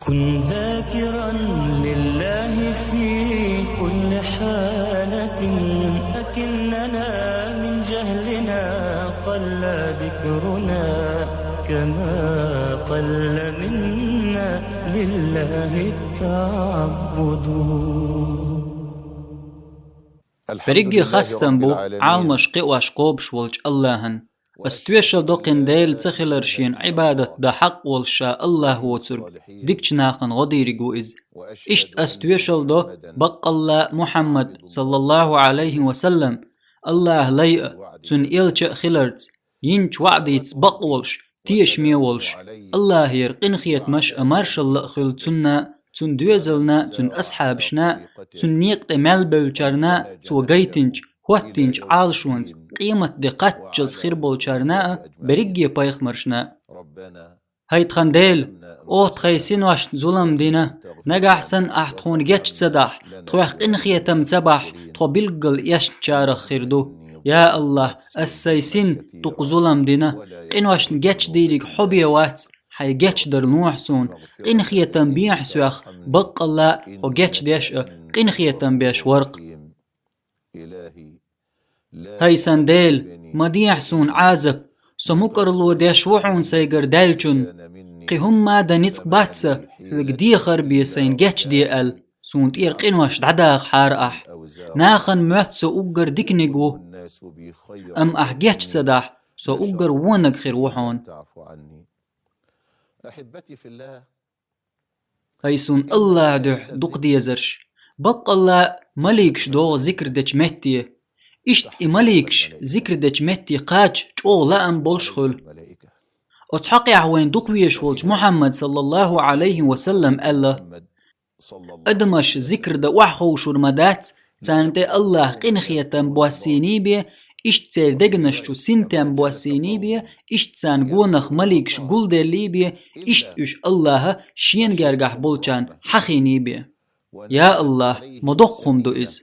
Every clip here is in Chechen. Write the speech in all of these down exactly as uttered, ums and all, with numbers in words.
كن ذاكرا لله في كل حالة، لكننا من جهلنا قل ذكرنا، كما قل منا لله التعبد. Берриге хастам бу Ӏаламаш кхиош кхобуш волчу Аллахьан. Ас тоьшалла до кхин Дела ца хилар шена Ӏибадат дан хьакъ волуш ша Аллахь воцург, дикачу нахана гӀо дийриг ву иза. Иштта ас тоьшалла до баккъалла Мухьаммад, саллаллаху Ӏалайхи ва саллам, Аллахьан лай а, цуьнан элча а хиларца, йинчу ваӀдица бакъ волуш, тешаме волуш, Аллахьера къинхетамаш а маршалла а хуьлу цунна, цуьнан доьзална, цуьнан асхьабашна, цуьнан некъа тӀе мел бевллачарна, цо гайтинчу, хӀоттийначу Ӏалашонца, къематде кхаччалц хир болчарна а, берриге пайхамаршна. ХӀай тхан Дела, оха тхайн синошна зулам дина, нагахь санна ахь тхуна геч ца дахь, тхох къинхетам ца бахь, тхо билггал эшначарах хир ду. Я Аллахь, ас сайн син дукха зулам дина, къиношна геч дийриг хьо бен вац, хьайн гечдар лохьа суна, къинхетам бехьа соьх, баккъалла а хьо гечдеш а, къинхетам беш вар-кх. ХӀай сан Дела, ма дехьа суна Ӏазап, со мукӀарло деш ву хьуна сайгара даьллачунна. Кхин хӀумма а дан ницкъ бац сан, хьоьга дехар бен сайна гечде аьлла, суна тӀера къинош дӀадахахьара ахь. Нахана моьтту со уггар диканиг ву. Амма ахь геч ца дахь, со уггар вониг хир ву хьуна. ХӀай суна Аллахьан дуьхьа дукха дезарш. Баккъалла а маликаш догӀу зикр дечу метте. Иштта и маликаш зикр дечу метте кхача чӀогӀа лаам болуш хуьлу. Оцу хьокъехь вайна дукха везаш волчу Мухьаммад, саллаллаху Ӏалайхи ва саллам, аьлла: «Адамаш зикр дан охьаховшур ма дац, царна тӀе Аллахь къинхетам боссийний бен, иштта церан дегнаш чу синтем боссийний бен, иштта царна гонах маликаш гулделлий бен, иштта уьш Аллахьа шена гергахь болчарна хьахийний бен». Я Аллахь, ма доккха хӀума ду иза.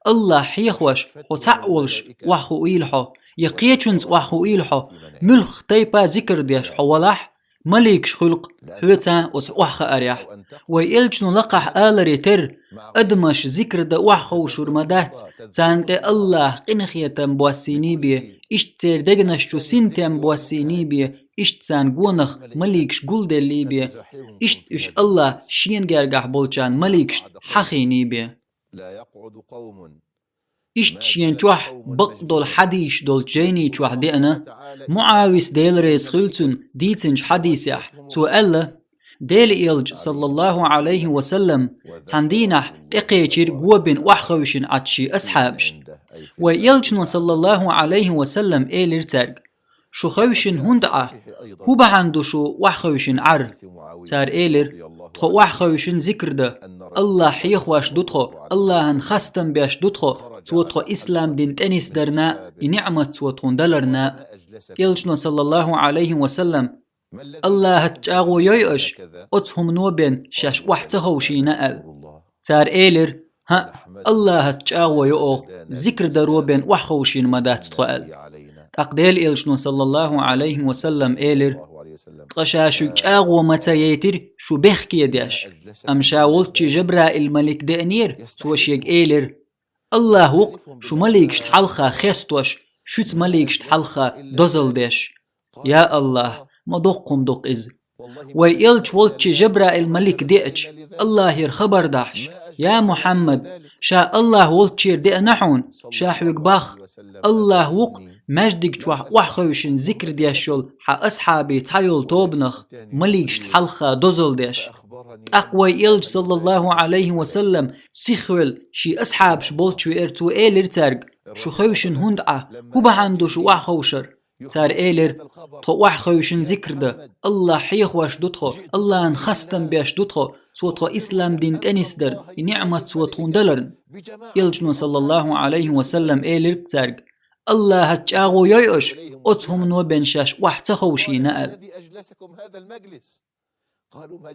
Аллахь хьехош хьо цхьаъ волуш охьахууйла хьо, я кхечуьнца охьахууйла хьо, муьлхха тайпа зикр деш хьо валахь, маликаш хуьлу-кх хьоьца оцу охьахаарехь. Вайн элчано лакхахь аларе терра: «Адамаш зикр дан охьаховшур ма дац, царна тӀе Аллахь къинхетам боссийний бен, иштта церан дегнаш чу синтем боссийний бен, иштта царна гонах маликаш гулделлий бен, иштта уьш Аллахь шена гергахь болчарна маликашна хьахийний бен». Иштта шена чохь бакъдолу хьадисаш долчу жайни чохь деана, МуӀавис, Дела реза хуьлу цунна, дийцинчу хьадисехь, цо аьлла: Делан элча, саллаллаху Ӏалайхи ва саллам, цхьана дийнахь тӀекхечира го бина охьахевшина Ӏад шен асхьабашна. Вайн элчано, саллаллаху Ӏалайхи ва саллам, элира цаьрга: «Шу хевшина хӀунда Ӏа? ХӀун бахьана ду шу охьахевшина Ӏар?» Цара элира: «Тхо охьахевшина зикр дан. Аллахь хьехош ду тхо, Аллахьан хастам беш ду тхо, Цо тхо ислам дин тӀенисдарна, и ниӀмат Цо тхуна даларна». Элчано, саллаллаху Ӏалайхи ва саллам: «Аллахьаца чӀагӀо йой аша, оцу хӀумано бен шаьш охьа ца ховшийна?» аьлла. Цара элира: «ХӀаъ, Аллахьаца чӀагӀо йо оха, зикр даро бен охьаховшийна ма дац тхо», аьлла. ТӀаккха Делан элчано, саллаллаху Ӏалайхи ва саллам, элира: «Ткъа ша шуьга чӀагӀо ма ца яйтира шу бехке деш». Амма ша волчче Жабраил-малик деанера, цо шега элира: «Аллахь ву-кх шу маликашна хьалха хестош, шуьца маликашна хьалха дозалла деш». Я Аллахь, ма доккха хӀума ду-кх иза. Вайн элча волчче Жабраил-малик деача, Аллахьера хабар дахьаш: «Я Мухьаммад, ша Аллахь волччера деана хьуна, ша хьоьга боху: „Аллахь ву-кх маьждиг чохь охьахевшина зикр деш йолу хьан асхьабийн цхьайолу тобанах маликашна хьалха дозалла деш“». ТӀаккха вайн элча, саллаллаху Ӏалайхи ва саллам, сихвелла шен асхьабаш болчу веара, цо элира цаьрга: «Шу хевшина хӀунда Ӏа? ХӀун бахьана ду шу охьаховшар?» Цара элира: «Тхо охьахевшина зикр дан, Аллахь хьехош ду тхо, Аллахьан хастам беш ду тхо, Цо тхо ислам дин тӀенисдарна, и ниӀмат Цо тхуна даларна». Элчано, саллаллаху Ӏалайхи ва саллам, элира цаьрга: «Аллахьаца чӀагӀо йой аша, оцу хӀумано бен шаьш охьа ца ховшийна», аьлла.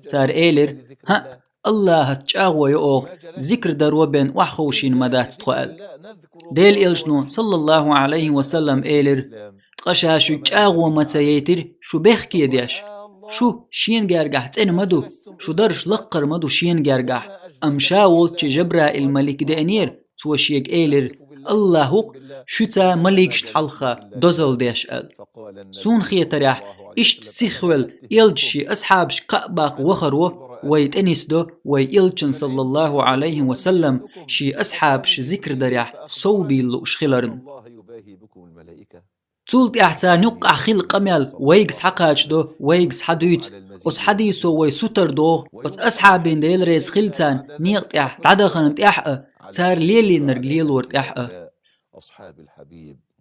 Цара элира: «ХӀаъ, Аллахьаца чӀагӀо йо оха, зикр даро бен охьаховшийна ма дац тхо», аьлла. Делан элчано, саллаллаху Ӏалайхи ва саллам, элира: «Ткъа ша шуьга чӀагӀо ма ца яйтира шу бехке деш?» Шу шен гергахь цӀена ма ду, шу дараш лакхара ма ду шен гергахь. Амма ша волччи Жабраил-малик деанера, цо шега элира: «АллахӀ ву-кх шуьца маликашна хьалха дозалла деш», — аьлла. Суна хетарехь, иштта сихвелла элча шен асхьабашка кхаъ баккха вахаро вай тӀенисдо вай элчан, саллаллахӀу Ӏалайхи ва саллам, шен асхьабаш зикр дарехь совбийла лууш хиларна. Цул тӀаьхьа царна юккъахь хилла къамел вайга схьакхачадо, вайга схьадуьйцу. Оцу хьадисо вай сутара догӀу оцу асхьабийн, Дела реза хилла царна, некъа тӀехь дӀадахана тӀехь а, цара лелийнарг лелор тӀехь а.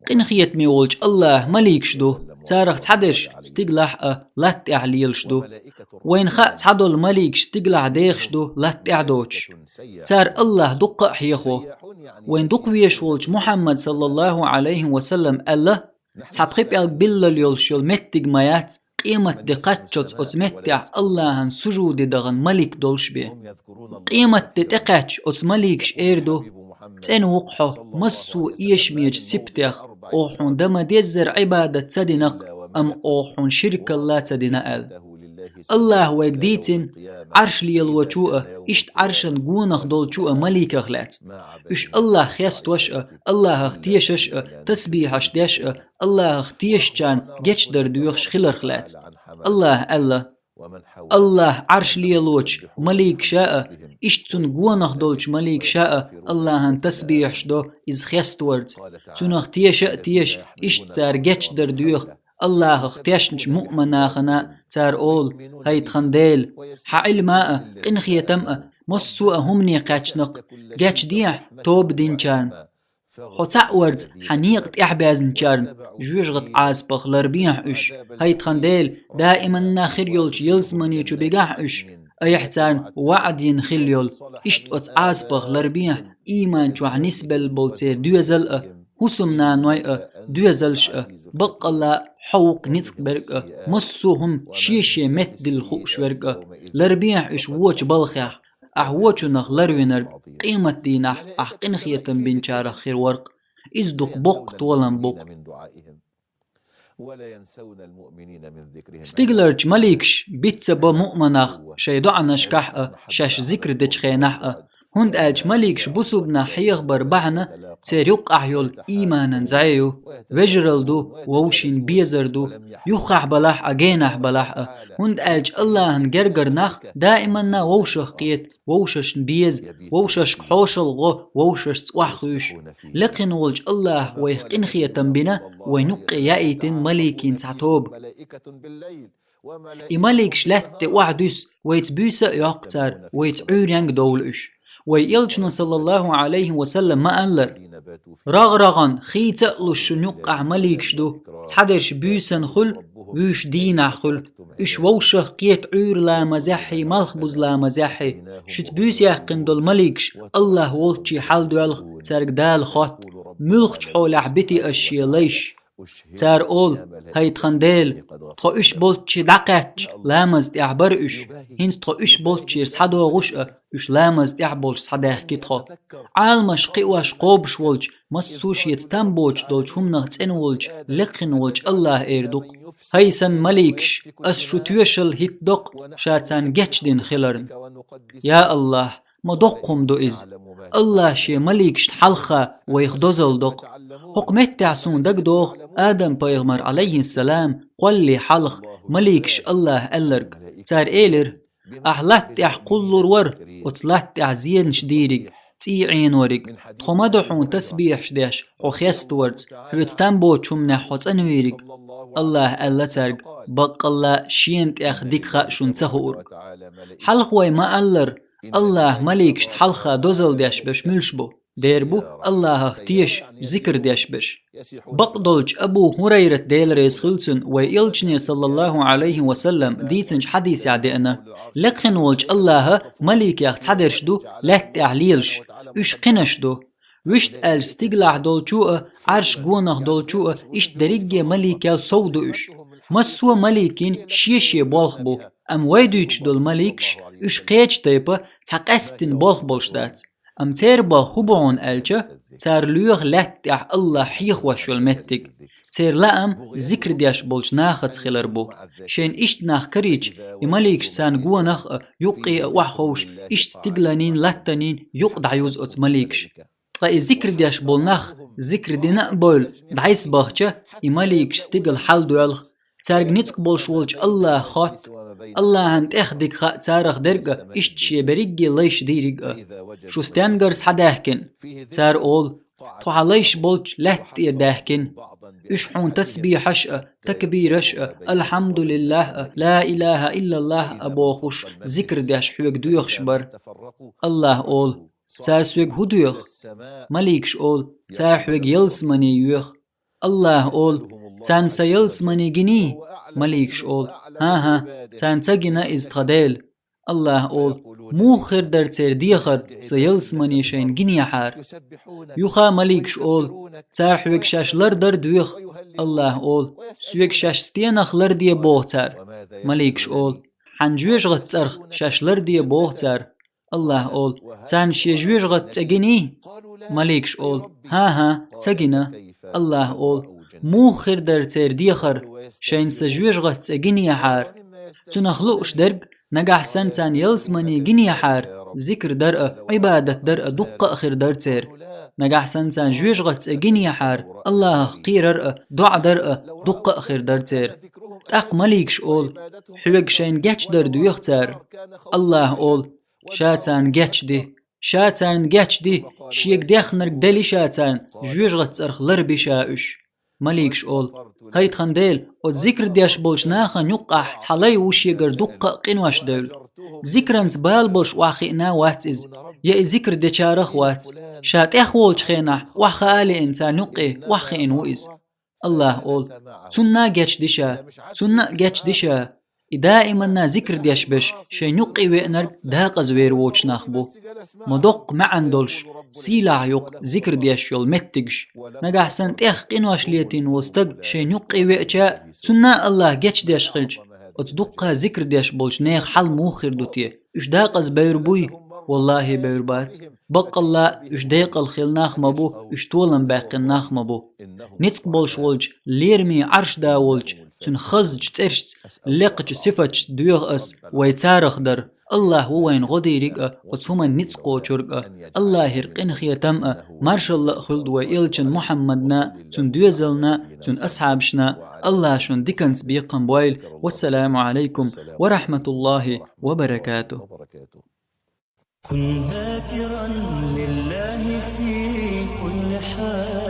Къинхетаме волчу АллахӀан маликаш ду, царах цхьадерш стигалахь а, латта тӀехь лелаш ду. Вайна хаьа, цхьадолу маликаш стигалахь дехаш ду, латта тӀехь доцуш. Цара АллахӀ дуккха а хьехо. Вайн дукха везаш волчу Мухьаммад, саллаллахӀу Ӏалайхи ва саллам, аьлла: «Цхьа пхи пӀелг биллал йолуш йолу меттиг ма яц, къематде кхаччалц оцу меттехь АллахӀан сужуде дахана малик долуш бен». Къематде тӀекхаьчча, оцу маликаша эр ду: «ЦӀена ву-кх хьо массо а эшамечу сипатех, оха хьуна дан ма-деззара Ӏибадат ца дина-кх, амма оха хьуна ширкалла ца дина», — аьлла. АллахӀа вайга дийцина, Ӏарш лелочо а, иштта Ӏаршан гонах долчо а маликех лаьцна. Уьш АллахӀ хестош а, АллахӀах тешаш а, тасбихьаш деш а, АллахӀах тешачарна гечдар доьхуш хиларх лаьцна. АллахӀа аьлла: «АллахӀ Ӏарш лелочу маликаша а, иштта цуьнан гонах долчу маликаша а АллахӀан тасбихьаш до иза хеставарца. Цуьнах теша а теша, иштта цара гечдар доьху АллахӀах тешначу муъминашна». Цара олу: «ХӀай тхан Дела, хьан Ӏилма а, къинхетам а массо а хӀумане кхаьчна-кх, гечдехьа тоба динчарна. Хьо цхьаъ варца хьан некъа тӀехь баьзначарна жоьжахатин Ӏазапах ларбехьа уьш. ХӀай тхан Дела, даиманна хир йолчу ялсамани чу бигахьа уьш, айхьа царна ваӀда йина хилла йолу. Иштта оцу Ӏазапах ларбехьа ийман чохь нисбелла болу церан доьзал а, хӀусамнаной а, доьзалш а. Баккъалла а хьо ву-кх ницкъ берг а, массо а хӀума шен-шен меттан дилла хууш верг а. Ларбехьа уьш вочу балхех, ахь вочунах ларвинарг, къематдийнахь ахь къинхетам бинчарах хир вар-кх. Иза дукха боккха толам бу-кх». Стигаларчу маликаш биц ца бо муъминех шайн доӀанашкахь а, шаьш зикр дечу хенахь а, хӀунда аьлча маликаш бусулбанех хьехабар бахьана церан юккъахь йолу ийманан зӀе ю, вежаралла ду, вовшийн безар ду, юххехь балахь а, генахь балахь а, хӀунда аьлча АллахӀан гергара нах даиманна вовшах кхета, вовшашна беза, вовшашка хьошалгӀа гӀо, вовшашца охьахуьйшу. Лекхина волчу АллахӀа вайх къинхетам бина, вайн юккъе яийтина маликийн цхьа тоба. И маликаш лаьтта тӀе охьадуьсу, вайца буьйса а йоккху цара, вайца Ӏуьйренга довла уьш. Вай элчано, саллаллахӀу Ӏалайхи ва саллам, ма-аллара: «РагӀ-рагӀана хийца а луш шуна юккъахь маликаш ду, цхьадерш буьйсанна хуьлу, вуьйш дийнахь хуьлу. Уьш вовшах кхета Ӏуьйра ламазехьий, малхбуза ламазехьий. Шуьца буьйса яьккхина долу маликаш АллахӀ волччий хьаладоьлху, цаьрга Дала хотту: „Муьлхачу хьолехь бити ас шен лайш?“ Цара олу: „ХӀай тхан Дела, тхо уьш болччий дӀакхаьчча, ламаза тӀехь бара уьш. ХӀинца тхо уьш болччера схьадогӀуш а, уьш ламаза тӀехь болуш схьадаьхки тхо“. Ӏаламаш кхиош, кхобуш волчу, массо а шеца там боцуш долчу хӀуманах цӀена волчу, лекхина волчу АллахӀа эр ду-кх: „ХӀай сан маликаш, ас шу тоьшалла хӀиттадо-кх ша царна гечдина хиларна“. Я АллахӀ, ма доккха хӀума ду иза. АллахӀа шен маликашна хьалха вайх дозалла до-кх. ХӀокху меттехь суна дагадогӀу Адам-пайхамар, Ӏалайхиссалам, кхоллале хьалха маликаш АллахӀа аьлларг. Цара элира: „Ахь латта тӀехь кхуллур вара, оцу латта тӀехь зенаш дийриг, цӀий Ӏенориг. Тхо ма ду хьуна тасбихьаш деш, хьо хеставарца, хьоьца там боцучу хӀуманех хьо цӀанвийриг“. АллахӀа аьлла цаьрга: „Баккъалла а шена тӀех дика хаьа шуна ца хуург“. Хьалха вай ма-аллара, АллахӀа маликашна хьалха дозалла деш берш муьлш бу? Дера бу АллахӀах тешаш, зикр деш берш. Бакъдолчу Абу ХӀурайрата, Дела реза хила цунна, вай элчане, саллаллахӀу Ӏалайхи ва саллам, дийцинчу хьадисехь деана: лекхина волчу АллахӀа маликех цхьадерш ду лаьтта тӀехь лелаш, уьш кхинаш ду. Вуьшта аьлча, стигалахь долчо а, Ӏарш гонах долчо а, иштта дерриге а маликел сов ду уьш. Массо а маликийн шен-шен болх бу, амма вай дуьйцуш долу маликаш, уьш кхечу тайпа цхьа къаьсттина болх болуш дац. Амма церан болх хӀун бу хьуна аьлча, Цар лоьху лаьтта тӀехь АллахӀ хьехош йолу меттиг. Церан лаам зикр деш болчу нахаца хилар бу. Шайна иштта нах карийча, и маликаш царна гонах а, юккъе а охьаховш, иштта стигаланийн, латтанийн юкъа дӀаюзу оцу маликаш. Ткъа и зикр деш болу нах, зикр дина а бевлла, дӀасабахча, и маликаш стигала хьаладоьлху. Цаьрга ницкъ болуш волчу АллахӀа хотту. АллахӀан тӀех дика хаьа царах дерг а, иштта шен берриге лайш дийриг а. Шу стенгара схьадаьхкина? Цара олу: тхо хьан лайш болчу лаьтта тӀера даьхкина. Уьш хьуна тасбихьаш а, такбираш а, алхьамдулиллахӀ а, ла илахӀа иллаллахӀ а бохуш, зикр деш хьоьга доьхуш бара. АллахӀа олу: цара соьга хӀун доьху? Маликаш олу: цара хьоьга ялсамане йоьху. АллахӀа олу: царна сан ялсамане гиний? Маликаш олу: хӀан-хӀа, царна ца гина иза тхан Дела. АллахӀа олу: муха хир дара церан дехар сан ялсамане шайна гинехьара? Юха маликаш олу: цара хьоьга шаьш лардар доьху. АллахӀа олу: соьга шаьш стенах ларде боху цара? Маликаш олу: хьан жоьжахатин цӀарах шаьш ларде боху цара? АллахӀа олу: царна шен жоьжахатин цӀе гиний? Маликаш олу: хӀан-хӀа, ца гина. АллахӀа олу: муха хир дара церан дехар шайна сан жоьжахатин цӀе гинехьара? Цунах лууш дерг, нагахь санна царна ялсамане гинехьара, зикр дар а, Ӏибадат дар а дуккха а хир дара церан. Нагахь санна царна жоьжахатин цӀе гинехьара, АллахӀах кхерар а, доӀа дар а дуккха а хир дара церан. ТӀаккха маликаш олу: хьоьга шайна гечдар доьху цара? АллахӀа олу: ша царна гечди. Ша царна гечди, шега дехнарг дели ша царна, жоьжахатин цӀарах ларби ша уьш. Маликаш олу: хӀай тхан Дела, оцу зикр деш болчу нахана юккъехь цхьа лай ву шегара дуккха а къинош девлла. Зикранца бала болуш охьахиъна а вац иза, я и зикр дечарах а вац. Ша тӀех волчу хенахь охьахаа лиъна царна юккъе охьахиъна ву иза. АллахӀа олу: цунна а гечди ша, цунна а гечди ша. И даиманна зикр деш берш шайн юккъе веанарг декъаза вер воцу нах бу. Ма доккха маьӀна долуш, сийлахь ю-кх зикр деш йолу меттигаш. Нагахь санна тӀех къинош летийна волу стаг шайн юккъе веача, цунна а АллахӀа гечдеш хилча, оцу дуккха зикр деш болчу нехан хьал муха хир ду те? Уьш декъаза бевр буй? ВаллахӀи, бевр бац. Баккъалла, уьш декъала хилла нах ма бу, уьш толам баьккхина нах ма бу. Ницкъ болуш волчу, лераме Ӏарш да волчу, цуьнан хазачу цӀерашца, лекхачу сифаташца доьху ас вай царах дар. АллахӀ ву вайна гӀо дийриг а, оцу хӀуманна ницкъ кхочург а. АллахӀера къинхетам а, маршалла а хуьлда вай элчан Мухьаммадна, цуьнан доьзална, цуьнан асхьабашна. АллахӀ шуна диканца бекхам бойла. Вассаламу Ӏалайкум ва рахьматуллахӀи ва баракатух. كن ذاكرا لله في كل حال.